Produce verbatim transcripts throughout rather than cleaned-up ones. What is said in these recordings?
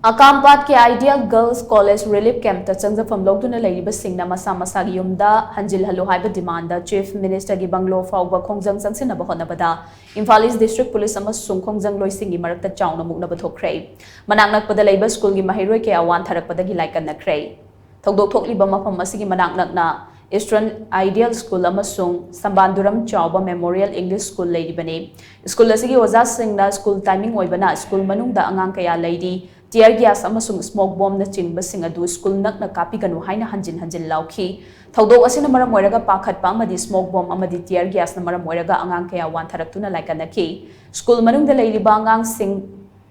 ꯑꯀꯥꯝꯄꯥꯠꯀꯤ Ideal Girls College Relief Campꯇ ꯆꯪꯖꯐꯝ ꯂꯧꯗꯨꯅ ꯂꯩꯔꯤꯕꯁꯤꯡꯅ ꯃꯁꯥ ꯃꯁꯥꯒꯤ ꯌꯨꯝꯗ ꯍꯟꯖꯤꯜꯍꯜꯂꯨ ꯍꯥꯏꯕ demandꯗ Chief Ministerꯒꯤ bungalow ꯐꯥꯎꯕ ꯈꯣꯡꯖꯪ ꯆꯪꯁꯤꯟꯅꯕ ꯍꯣꯠꯅꯕꯗ ꯏꯝꯐꯥꯜ East District Police ꯑꯃꯁꯨꯡ ꯈꯣꯡꯖꯪꯂꯣꯏꯁꯤꯡꯒꯤ ꯃꯔꯛꯇ ꯆꯥꯎꯅ ꯃꯨꯛꯅꯕ ꯊꯣꯛꯈ꯭ꯔꯦ꯫ ꯃꯅꯥꯛ ꯅꯛꯄꯗ ꯂꯩꯕ ꯁ꯭ꯀꯨꯜꯒꯤ ꯃꯍꯩꯔꯣꯏ ꯀꯌꯥ ꯋꯥꯟꯊꯔꯛꯄꯗꯒꯤ ꯂꯥꯏꯀꯠꯅꯈ꯭ꯔꯦ꯫ ꯊꯧꯗꯣꯛ ꯊꯣꯛꯂꯤꯕ ꯃꯐꯝ ꯑꯁꯤꯒꯤ ꯃꯅꯥꯛ ꯅꯛꯅ Eastern Ideal School ꯑꯃꯁꯨꯡ ꯁꯝꯕꯥꯟꯗꯨꯔꯝ ꯆꯥꯎꯕ Memorial English School ꯂꯩꯔꯤꯕꯅꯤ꯫ ꯁ꯭ꯀꯨꯜ ꯑꯁꯤꯒꯤ ꯑꯣꯖꯥꯁꯤꯡꯅ ꯁ꯭ꯀꯨꯜ timing ꯑꯣꯏꯕꯅ ꯁ꯭ꯀꯨꯜ ꯃꯅꯨꯡꯗ ꯑꯉꯥꯡ ꯀꯌꯥ ꯂꯩꯔꯤ, tear gas ꯑꯃꯁꯨꯡ smoke bombꯅꯆꯤꯡꯕꯁꯤꯡ ꯑꯗꯨ ꯁ꯭ꯀꯨꯜ ꯅꯛꯅ ꯀꯥꯞꯄꯤꯒꯅꯨ ꯍꯥꯏꯅ ꯍꯟꯖꯤꯟ ꯍꯟꯖꯤꯟ ꯂꯥꯎꯈꯤ꯫ ꯊꯧꯗꯣꯛ ꯑꯁꯤꯅ ꯃꯔꯝ ꯑꯣꯏꯔꯒ ꯄꯥꯈꯠꯄ ꯑꯃꯗꯤ smoke bomb ꯑꯃꯗꯤ tear gasꯅ ꯃꯔꯝ ꯑꯣꯏꯔꯒ ꯑꯉꯥꯡ ꯀꯌꯥ ꯋꯥꯟꯊꯔꯛꯇꯨꯅ ꯂꯥꯏꯀꯠꯅꯈꯤ꯫ ꯁ꯭ꯀꯨꯜ ꯃꯅꯨꯡꯗ ꯂꯩꯔꯤꯕ ꯑꯉꯥꯡꯁꯤꯡ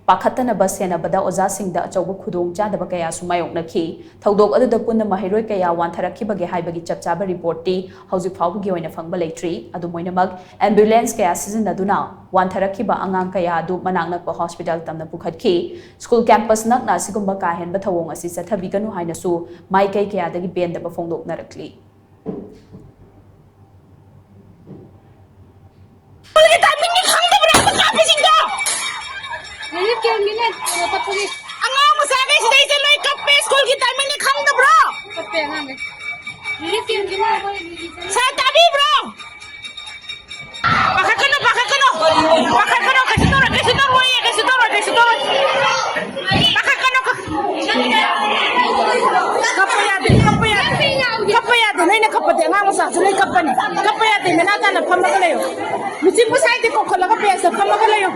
ꯄꯥꯈꯠꯇꯅꯕ ꯁꯦꯟꯅꯕꯗ ꯑꯣꯖꯥꯁꯤꯡꯗ ꯑꯆꯧꯕ ꯈꯨꯗꯣꯡꯆꯥꯗꯕ ꯀꯌꯥꯁꯨ ꯃꯥꯌꯣꯛꯅꯈꯤ꯫ ꯊꯧꯗꯣꯛ ꯑꯗꯨꯗ ꯄꯨꯟꯅ ꯃꯍꯩꯔꯣꯏ ꯀꯌꯥ ꯋꯥꯟꯊꯔꯛꯈꯤꯕꯒꯦ ꯍꯥꯏꯕꯒꯤ ꯆꯞ ꯆꯥꯕ reportꯇꯤ ꯍꯧꯖꯤꯛ ꯐꯥꯎꯕꯒꯤ ꯑꯣꯏꯅ ꯐꯪꯕ ꯂꯩꯇ꯭ꯔꯤ꯫ ꯑꯗꯨꯝ ꯑꯣꯏꯅꯃꯛ, ambulance ꯀꯌꯥ ꯁꯤꯖꯤꯟꯅꯗꯨꯅ ꯋꯥꯟꯊꯔꯛꯈꯤꯕ ꯑꯉꯥꯡ ꯀꯌꯥ ꯑꯗꯨ ꯃꯅꯥꯛ ꯅꯛꯄ hospital ꯇꯝꯅ ꯄꯨꯈꯠꯈꯤ꯫ ꯁ꯭ꯀꯨꯜ campus ꯅꯛꯅ ꯑꯁꯤꯒꯨꯝꯕ ꯀꯥ ꯍꯦꯟꯕ ꯊꯧꯑꯣꯡ ꯑꯁꯤ ꯆꯠꯊꯕꯤꯒꯅꯨ ꯍꯥꯏꯅꯁꯨ ꯃꯥꯏꯀꯩ ꯀꯌꯥꯗꯒꯤ ꯄꯦꯟꯗꯕ ꯐꯣꯡꯗꯣꯛꯅꯔꯛꯂꯤ꯫ ꯁ꯭ꯀꯨꯜꯒꯤ timingꯗꯤ ꯈꯪꯗꯕ꯭ꯔꯥ ꯑꯗꯨ ꯀꯥꯞꯄꯤꯁꯤꯡꯗꯣ? Relief campꯒꯤꯅꯦ, ꯀꯩꯅꯣ ꯇꯧꯕꯒꯤ꯫ ꯑꯉꯥꯡ ꯃꯆꯥꯈꯩ ꯁꯤꯗꯩꯁꯦ ꯂꯣꯏ ꯀꯞꯄꯦ, ꯁ꯭ꯀꯨꯜꯒꯤ timingꯗꯤ ꯈꯪꯗꯕ꯭ꯔꯣ? ꯀꯞꯄꯦ ꯑꯉꯥꯡꯈꯩ꯫ Relief campꯒꯤꯅꯦ ꯑꯩꯈꯣꯏ relief camp꯫ Sir, ꯇꯥꯕꯤꯕ꯭ꯔꯣ? ꯄꯥꯈꯠꯀꯅꯨ, ꯄꯥꯈꯠꯀꯅꯨ꯫ ꯄꯥꯈꯠꯀꯅꯨ, ꯀꯩꯁꯨ ꯇꯧꯔꯣꯏ, ꯀꯩꯁꯨ ꯇꯧꯔꯣꯏꯌꯦ, ꯀꯩꯁꯨ ꯇꯧꯔꯣꯏ, ꯀꯩꯁꯨ ꯇꯧꯔꯣꯏ꯫ ꯄꯥꯈꯠꯀꯅꯨ, ꯀꯞꯄ ꯌꯥꯗꯦ, ꯀꯞꯄ ꯌꯥꯗꯦ꯫ ꯀꯞꯄ ꯌꯥꯗꯦ, ꯅꯣꯏꯅ ꯀꯞꯄꯗꯤ ꯑꯉꯥꯡ ꯃꯆꯥꯁꯨ ꯂꯣꯏ ꯀꯞꯄꯅꯤ꯫ ꯀꯞꯄ ꯌꯥꯗꯦ, ꯅꯦꯅꯥ ꯇꯥꯅ ꯐꯝꯃꯒ ꯂꯩꯌꯨ꯫ ꯃꯤꯆꯤꯟ ꯃꯁꯥꯏꯗꯤ ꯀꯣꯛꯈꯠꯂꯒ benchꯇ ꯐꯝꯃꯒ ꯂꯩꯌꯨ꯫